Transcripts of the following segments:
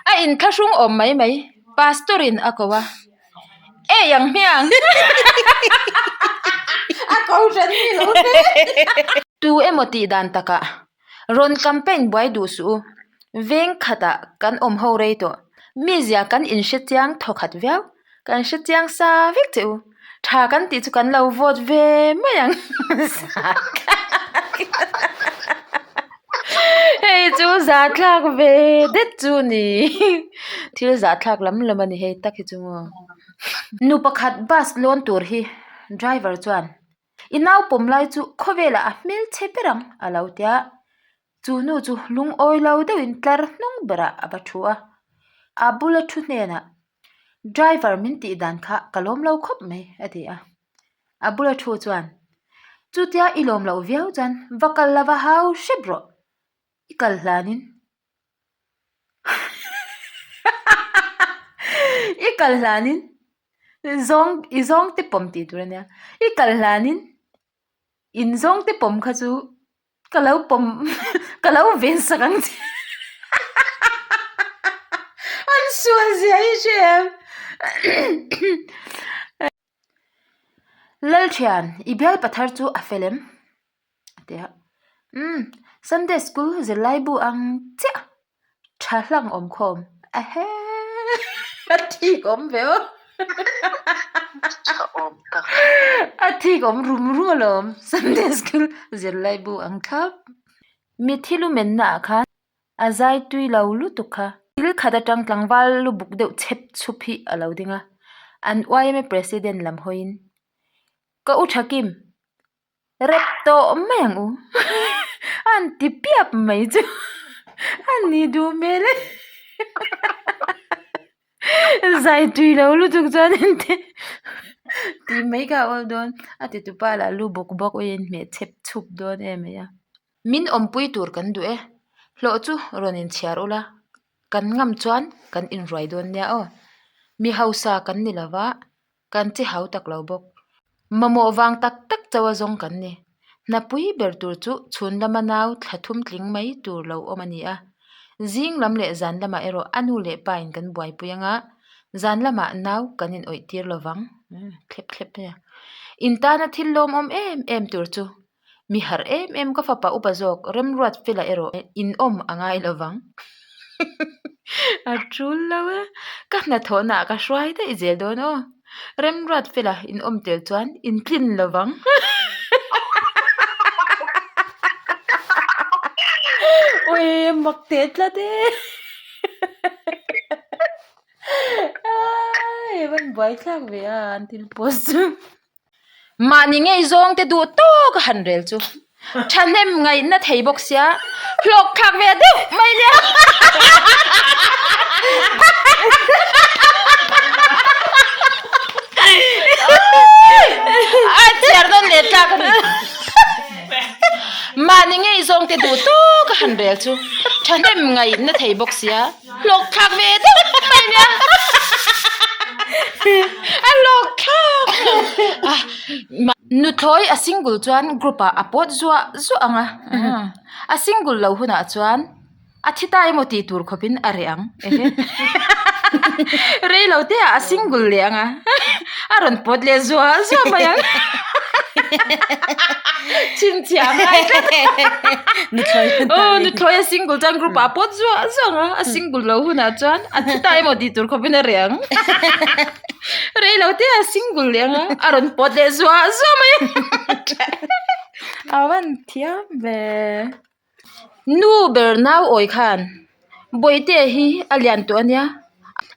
A inthlahrung awm mai mai, Pastor in a ko a, Ei ang hmiang! A ko hran mi lo hle. Tu emaw tih dan takah rawn campaign buai duh suh u, veng khatah kan awm ho rei tawh, mizia kan inhre chiang thawkhat viau. Kan hre chiang sa vek che u. Tha kan tih chu kan lo vote ve mai ang. Hei chu zahthlak ve det chu ni. Thil zahthlak lam lam a ni hei tak hi chu maw. Nu pakhat bus lawn tur hi driver chuan i nau pawm lai chu khawvelah a hmelchhe ber ang a lo tia. Chu nu chu lungawi lo deuhin tlar hnung berah a va thu a. A bula thu hnenah Driver min tih dan kha ka lawm lo khawp mai a ti a. A bula thu chuan chutia i lawm loh viau chuan va kal la va hau hrep rawh i kal hlanin i kal hlanin zawng i zawng te pawm tih tur a nia i kal hlanin in zawng te pawm kha chu. Ka lo pawm ka lo ven sak ang che an sual zia hi hre em Lalthian i bial pathar chu a fel em a ti a umm Sunday school zirlai bu ang chiah Tha hlang awm khawm a he a thik awm ve aw Tha awm tak a thik awm rum rum alawm Sunday school zirlai bu ang thlap. Mithi lu menna ah khan a zai tui lo lutuk kha. Thil khat atang tlangval lu buk deuh chhep chhup hi a lo ding a, an yma president lam hawiin ka u Thakim Rep tawh mai ang u a han ti piap mai chu a ni duh hmel e zai tui lo lutuk chuan engte tih mai kha a awl dawn a ti tupa lah lu bawk bawk uiin hmeh chhep chhup dawn em mai a. Min awmpui tur kan duh e hlawh chu rawn inchhiar ula kan ngam chuan kan inruai dawn nia aw mi hausa kan ni lova. Kan che hau tak lo bawk. Mamawh vang tak tak chauh a zawng kan ni. Hnapui ber tur chu chhun lama nau thla thum tling mai tur lo awm a ni a. Zing lam leh zan lamah erawh a nu leh pa in kan buaipui anga zan lamah nau kan in awih tir lo vang. Thlep thlep mai a. In tana thil lawmawm em em tur chu Mi harh em em ka fapa upa zawk Remruat Fela erawh in awm a ngai lo vang. A tul lo e. Ka hnathawhna ah ka hruai daih zel dawn aw. Remruat Fela in awm tel chuan in tlin lo vang. Ui mak teh tlat e. Ai van buaithlak ve a an thil post chu. Mahni ngei zawng te duh tawk a han rel chu thahnem ngaihna thei bawk sia hlawk thlak ve deuh mai nia. A chhiar nawn leh tlak a ni. Mahni ngei zawng te duh tawk a han rel chu thahnem ngaihna thei bawk sia. Hlawk thlak ve deuh mai nia. A hlawk thlak. Nuthlawi a single chuan group ah a pawt zuah zuah ang a. A single lo hunah chuan a thi ta emaw tih tur khawpin a reh ang. Rei lo te ah a single leh ang a. A rawn pawt leh zuah zuah mai ang. Chhinchhiah a ngai tlat. Aw nuthlawi a single chuan group ah a pawt zuah zuah ang a, a single lo hunah chuan a thi ta emaw tih tur khawpin a reh ang. Rei lo te a single leh ang a, a rawn pawt leh zuah zuah mai a. A van thiam ve. Nu ber nau awi khan Bawihtea hi a lian tawh a nia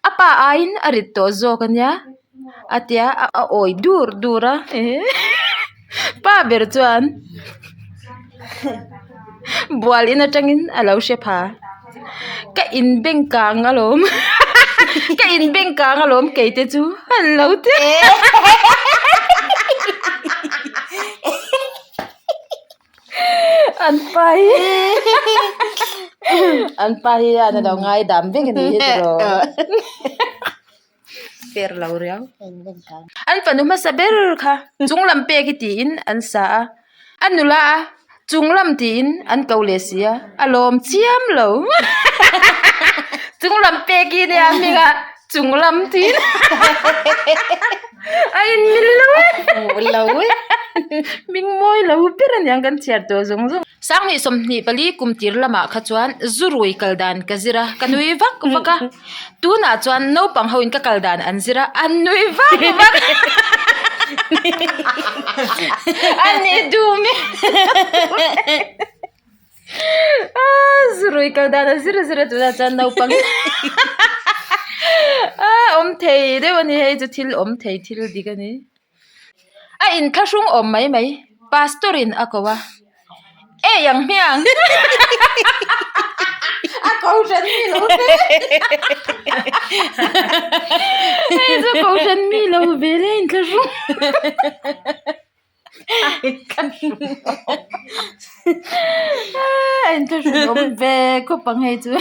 a pa aiin a rit tawh zawk a nia a tia a awi dur dur a pa ber chuan bual in atangin a lo hre pha ka in beng kang alawm ka in beng kang alawm kei te chu an lo ti. An pa hi an pa hi hian a lo ngaidam vek a nih hi tiraw fer lo riau an fanu hmasa ber kha chung lam pek hi tiin an sa a a nula a chung lam tiin an ko leh si a a lawm chiam lo chung lam. lam peki nia a hming a chung lam tiin a inmil lo e. Hmuh lo e. Hming mawi lo ber aniang kan chhiar tawh zawng zawng. Sanghnih 24 kum tir lamah kha chuan zu rui kal dan ka zir a, ka nui vak vak a. Tunah chuan naupang ho in ka kal dan an zir a, an nui vak vak a ni dum e. Zurui kal dan a zir a zir a tunah chuan naupang awm thei deuh a ni hei chu thil awm thei thil dik a ni a inthlahrung awm mai mai pastor in a ko a ei ang hmiang a kohhran mi lo ve hei chu kohhran mi lo ve le inthlahrung. A inthlahrun awm ve khawp ang hei chu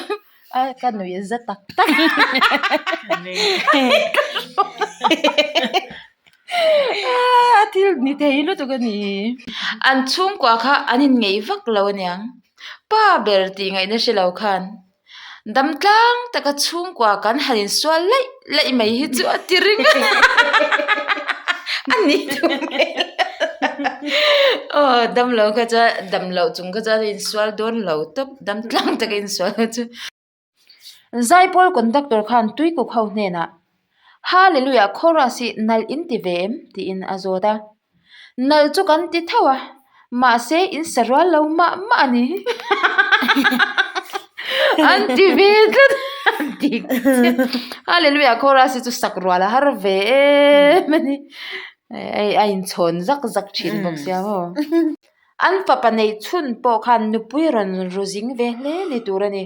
a ka nuih za tak tak a thil ni thei lutuk a ni an chhungkua kha an inngeih vak lo aniang pa ber tih ngaihna hre lo khan. Dam tlang taka chhungkua kan han insual laih laih mai hi chu a ti ring a a ni duh hmel aw dam lo kha chuan dam loh chung kha chuan a insual dawn lo tawp dam tlang taka insual kha chu. Zaipawl conductor khan tuikuk ho hnenah Hallelujah chorus hi nalh in ti ve em? tiin a zawt a. Nalh chu kan ti tho a, mahse in sa rual lo mah mah a ni. An ti ve tlat a dik chiah. Hallelujah chorus hi chu sak rual a har ve em a ni. Hei a inchhawn zak zak thin bawk sia maw. An fapa neih chhun pawh khan nupui rawn ru zing ve hle ni tur a ni.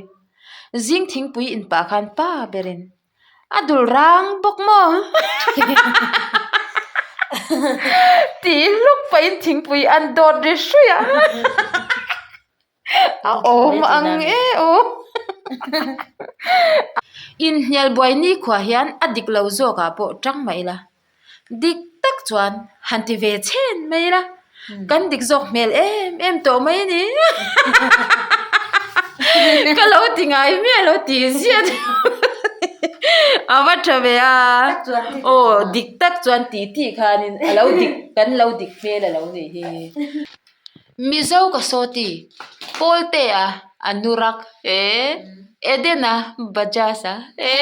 Zing thingpui inpah khan pa berin. A dul rang bawk maw? Tih hluk pahin thingpui an dawt ri hruih a. A awm ang e aw. Inhnial buai nikhua hian a dik lo zawkah pawh tang mah ila. Dik tak chuan han ti ve chhen mai ila, kan dik zawk hmel em em tawh mai a ni. Ka lo ti ngai miah lo tih ziah a va tha ve a, aw dik tak chuan tih tih khanin a lo dik kan lo dik hmel a lo nih hi. Mizo ka sawti, Pawltea Anurak e, Edena Bajaj a e,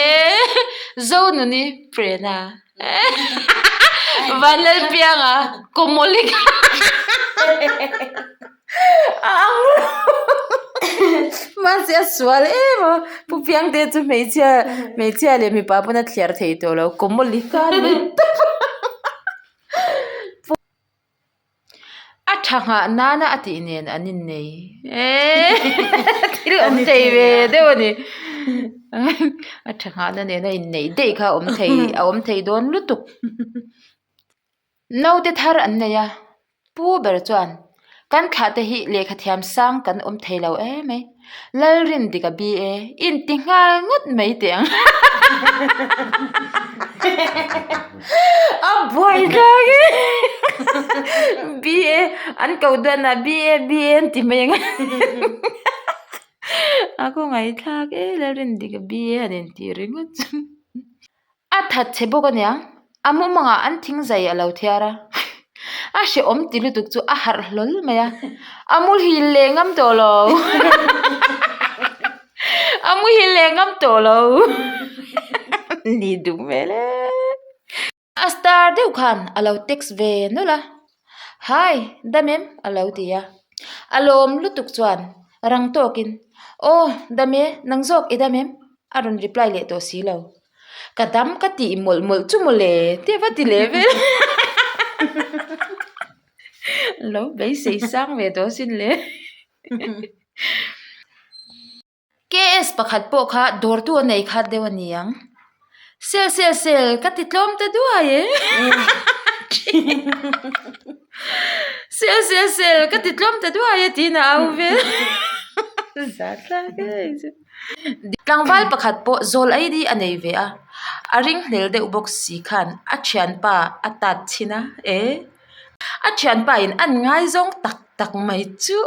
Zonuni Prena e, Vanlalpianga Komolika a ang lo mahse a sual em a, Pu Piangte chu hmeichhia hmeichhia leh mipa pawn a thliar thei tawh lo Komolika a ni tawp a. A tha nghah nana a tih nen an innei eee thil awm thei ve deuh a ni a tha nghah na nena inneih daih kha a awm thei a awm thei dawn lutuk naute thar an nei a pu ber chuan kan thlah te hi lehkha thiam sang kan awm thei lo em mai Lalrindika BA inti nghal ngawt mai teh ang a buai thlak e BA an ko dawn a BA BA an ti mai ang a kawngaihthlak e Lalrindika BA han intih ringawt chu. A that che bawk aniang, a mumangah an thing zai a lo thiar a, a hrehawm ti lutuk chu a harh hlawl mai a, a muhil leh ngam tawh lo, a muhil leh ngam tawh lo, ni duh hmel e. A star deuh khan a lo text ve nawlh a, Hi, dam em? a lo ti a, a lawm lutuk chuan rang tawkin, Aw, dam e, nang zawk i dam em? A rawn reply leh tawh si lo. Ka dam ka tih mawlh mawlh chu mawle tih a va ti leh vel. Lo beisei sang ve tawh asin le. KS pakhat pawh kha dawrtu a nei khat deuh a ni ang. Sel sel sel ka ti tlawm ta duai e. Sel sel sel ka ti tlawm ta duai e tiin a au vel. Za thlak e chu. Tlangval pakhat pawh zawl ID a nei ve a, a ringhlel deuh bawk si khan a thianpa a tat chhin a, e a thianpa in an ngaizawng tak. Tak mai chu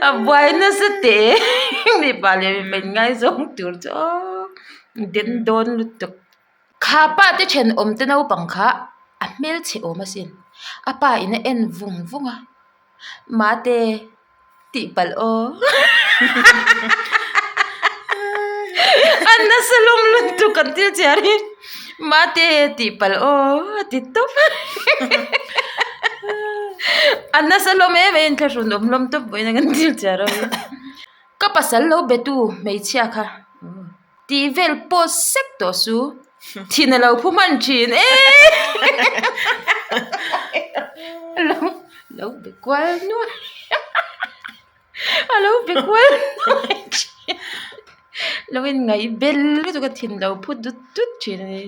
a buai nasa teh mipa leh mipa in ngaizawng tur chu aw den dawn lutuk. Kha pa te thenawm te naupang kha a hmelchhe awm asin a pa in a en vung vung a mate tih palh aw a nasa lawm lutuk an thil chhiar hi mate tih palh aw a ti tawp a a nasa lawm em em inthlahrun awm hlawm tawp vawiin a kan thil chhiar ho hi ka pasal lo be tu hmeichhia kha. Tih vel pawh sek tawh su. Thin a lo phu hman thin e. Lo lo be kual nuai a lo be kual nuai thin lo in ngaih bel lutuk a thin lo phu dut dut thin a ni.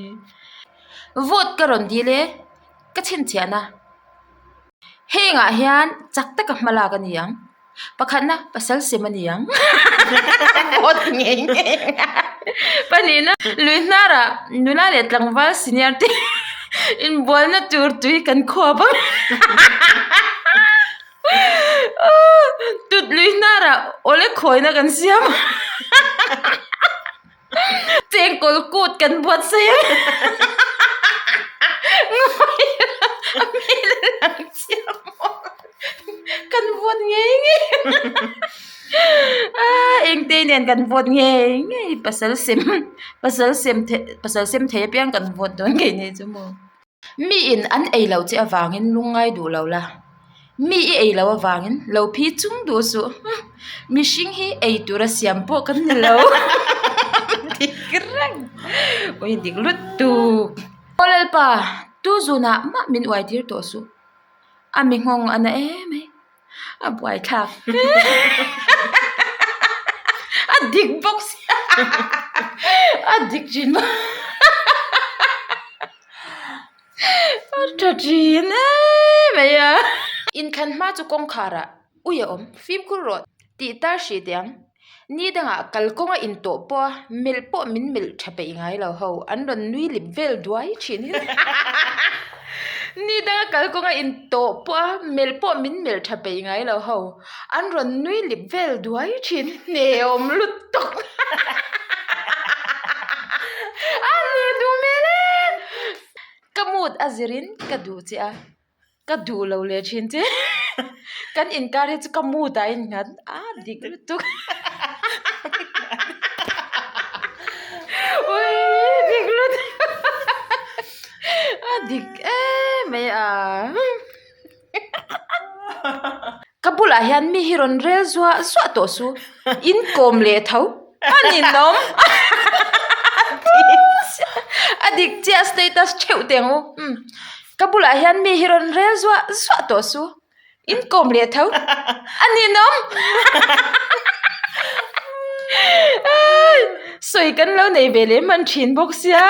Vote ka rawn dil e ka chhinchhiahna hengah hian chak taka hma lak a ni ang. Pakhatna pasal sem a ni ang. Vote ngei ngei. Pahnihna lui hnarah nula leh tlangval senior te inbualna tur tui kan khuap ang. Tut lui hnarah awle khawina kan siam ang. Chengkawl kut kan buatsaih ang. Ngawi a hmel a lang chiang maw? Kan vote ngei ngei a engte nen kan vote ngei ngei pasal sem pasal sem theih pasal sem thei apiang kan vote dawn ngei nei chu maw. Mi in an ei loh che avangin lungngai duh lo la, mi i ei loh avangin lo phi chung duh suh. Mihring hi ei tura siam pawh kan ni lo. Dik reng. Ui dik lutuk. Aw Lalpa, tu zunah mah min uai tir tawh suh. A mi nghawng a na em mai. A buaithlak a dik bawk sia a dik thin bawk a tha thin em mai a. Inthlan hma chu kawngkhar ah ui a awm fimkhur rawh tih tar hrih teh ang. Ni dangah kalkawnga intawh pawh a melh pawh min melh tha peih ngai lo ho, an rawn nui lip vel duai thin hi. Ni danga kalkawnga intawh pawh a melh pawh min melh tha peih ngai lo ho, an rawn nui lip vel duai thin hi hneawm lutuk. A hne duh hmel e! Ka mood a zirin ka duh che a. Ka duh lo leh thin che. Kan inkar hi chu ka mood ah a innghat a dik lutuk. Ui dik lutuk. A dik em mai a. Ka bulah hian mi hi rawn rel zuah zuah tawh su. In kawm leh tho. A ninawm. A dik chiah status theuh teh ang u. Ka bulah hian mi hi rawn rel zuah zuah tawh su. In kawm leh tho. A ninawm. Sawi kan lo nei ve leh hman thin bawk sia.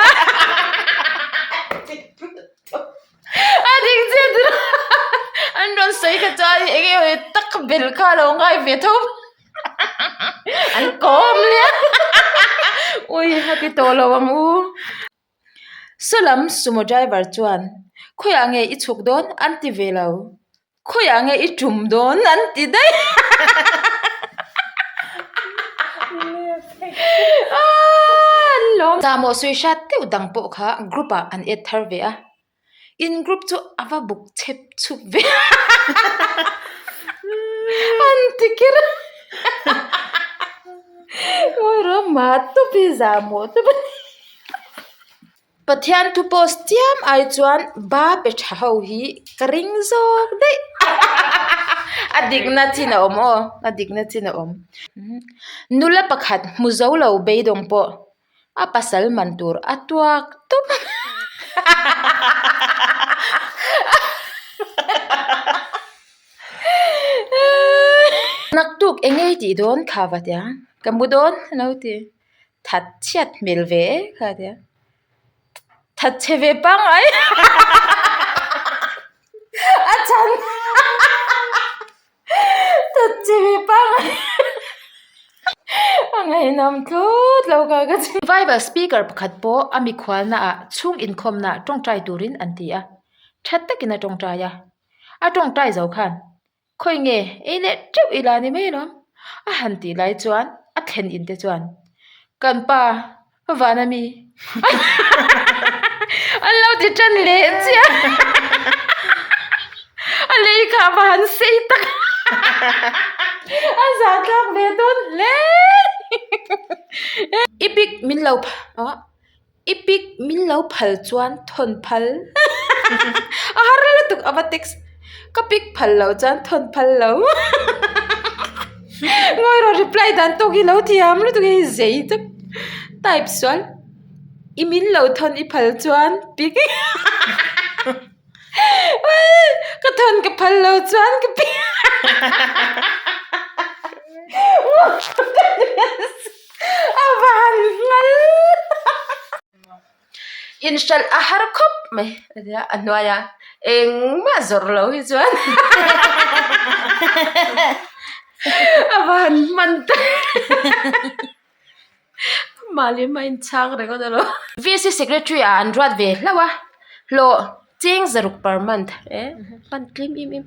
A dik chiah chu an rawn sawi kha chuan eng emaw tak bel kha a lo ngai ve tho. An kawm leh a. Ui a ti tawh lo ang u. Saw lam sumo driver chuan khawiah nge i chhuk dawn an ti ve lo khawiah nge i tum dawn an ti daih Zahmawh sawi hrat deuh dang pawh kha group ah an add thar ve a in group chu a va buk chep chhup ve an ti kher a Ngawi rawh mah tawp hi zahmawh tawp a ni. Pathian thu post chiam ai chuan ba pe tha ho hi ka ring zawk daih a dikna chin a awm aw a dikna chin a awm nula pakhat hmu zo lo beidawng pawh a pasal man tur a tuak tawp naktuk eng nge i tih dawn kha va tia ka mu dawn a lo ti. That chhiat hmel ve e kha tia that chhe ve pangngai a chhan that chhe ve pangngai a ngaihnawm tlut lo kha ka chu. Bible speaker pakhat pawh a mikhualna ah chhung inkhawmna ah tawngtai turin an ti a, that takin a tawngtai a. A tawngtai zo khan Khawi nge ei leh teuh ila ni mai alawm a han tih lai chuan a thlen in te chuan kan pa van ami an lo ti tan leh chiah a lei kha va han sei tak a zah thlak ve dawn hle i pic min lo I pic min lo phal chuan thawn phal a har lutuk a va text ka pic phal loh chuan thawn phal lo ngawi rawh reply dan tawk hi lo thiam lutuk hei zei tak type sual i min lo thawn i phal chuan pic ka thawn ka phal loh chuan ka pic A van ngal inhralh a har khawp mai a tia a hnuaia engmah zawrh loh hi chuan a van hman ta mahni hma inchhang ringawt alawm. VC secretary ah an ruat ve hlauh a hlawh cheng zaruk per month e hman tlem em em.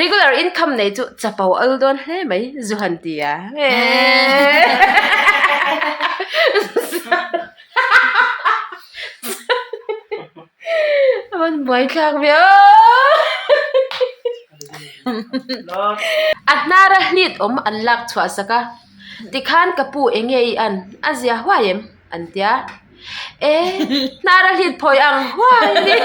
Regular income nei chu chapo al dawn hle mai zu han ti a a rawn buai thlak ve aw a hnara hlit awm an lak chhuah sak a tikhan ka pu eng nge i an a zia huai em an tia. E hnar a hlit phawi ang huai ni.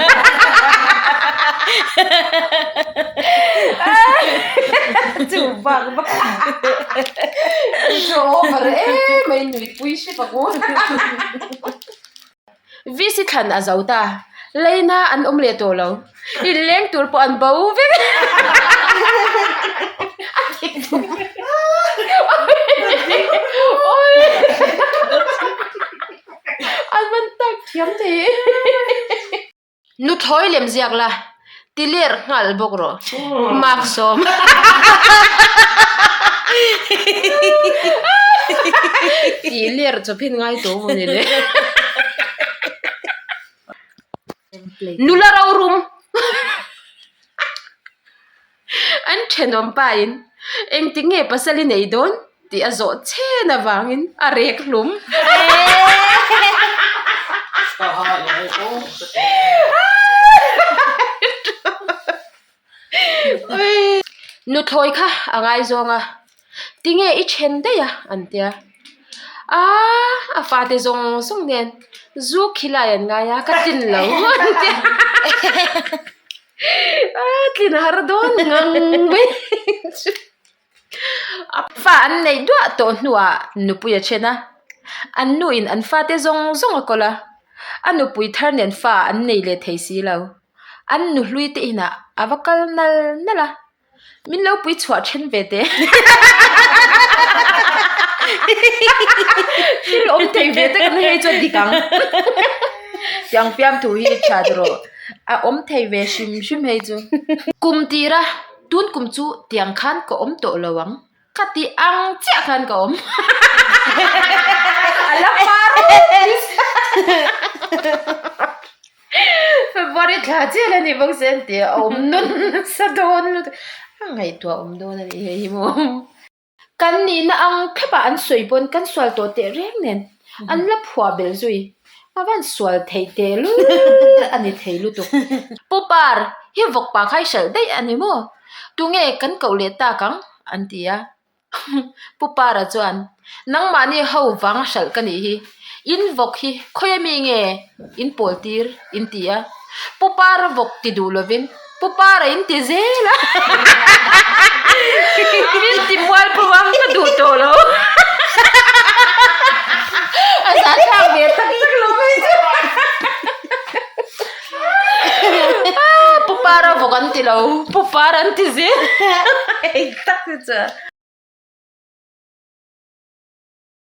Chu bak bak. Chu over em mai nuipui hrep ang u. VC thlan a zo ta. Leina an awm leh tawh lo. Inleng tur pawh an bo vek. A dik bawk. An van type thiam thei e. Nuthlawi lem ziak la, ti ler nghal bawk rawh. Mark sawm. Tih ler chawp hian ngai tawh maw ni le. Nula rorum an thenawm pa in engtik nge pasal i nei dawn tih a zawh chhen avangin a rek hlum. Nuthlawi kha a ngaizawng a, tinge i then daih a an tia. Aaa a fate zawng zawng nen zu khilai an ngai a ka tlin lo an tia. Aaa tlin har dawn ngang mai chu. A fa an neih duah tawh hnuah nupui a then a, an nuin an fate zawng zawng a kawl a, a nupui thar nen fa an nei leh thei si lo. An nu hlui te inah a va kal nal nal a, min lo pui chhuah then ve teh. Thil awm thei ve tak ang hei chuan dik ang. Tiang fiam thu hi tha rawh a awm thei ve hrim hrim hei chu. Kum tira tun kum chu tiang khan ka awm tawh lo ang. Ka tih ang chiah khan ka awm. A la hma February thla chiah la ni bawk se an ti a, a awm nawn nasa dawn lutuk. A ngaihtuah awm dawn a nih hei hi maw. Kan nihna ang thlapah an sawi pawn kan sual tawh teh reng nen an la phuah belh zui. A van sual theih teh lul a ni thei lutuk. Pu Par, hi vawkpa kha i hralh daih a ni maw? Tunge kan koh leh tak ang? an ti a. Pu Para chuan, Nangmahni ho vang hralh ka nih hi. In vawk hi khawi ami nge in pawl tir? in ti a. Pu Para vawk ti duh lovin Pu Para in ti zel a. Min ti mual pawh a, ka duh tawh lo. A zahthlak ve tak tak lo mai chu. Pu Para vawk an ti lo, Pu Para an ti zel. Eng tak hi chuan.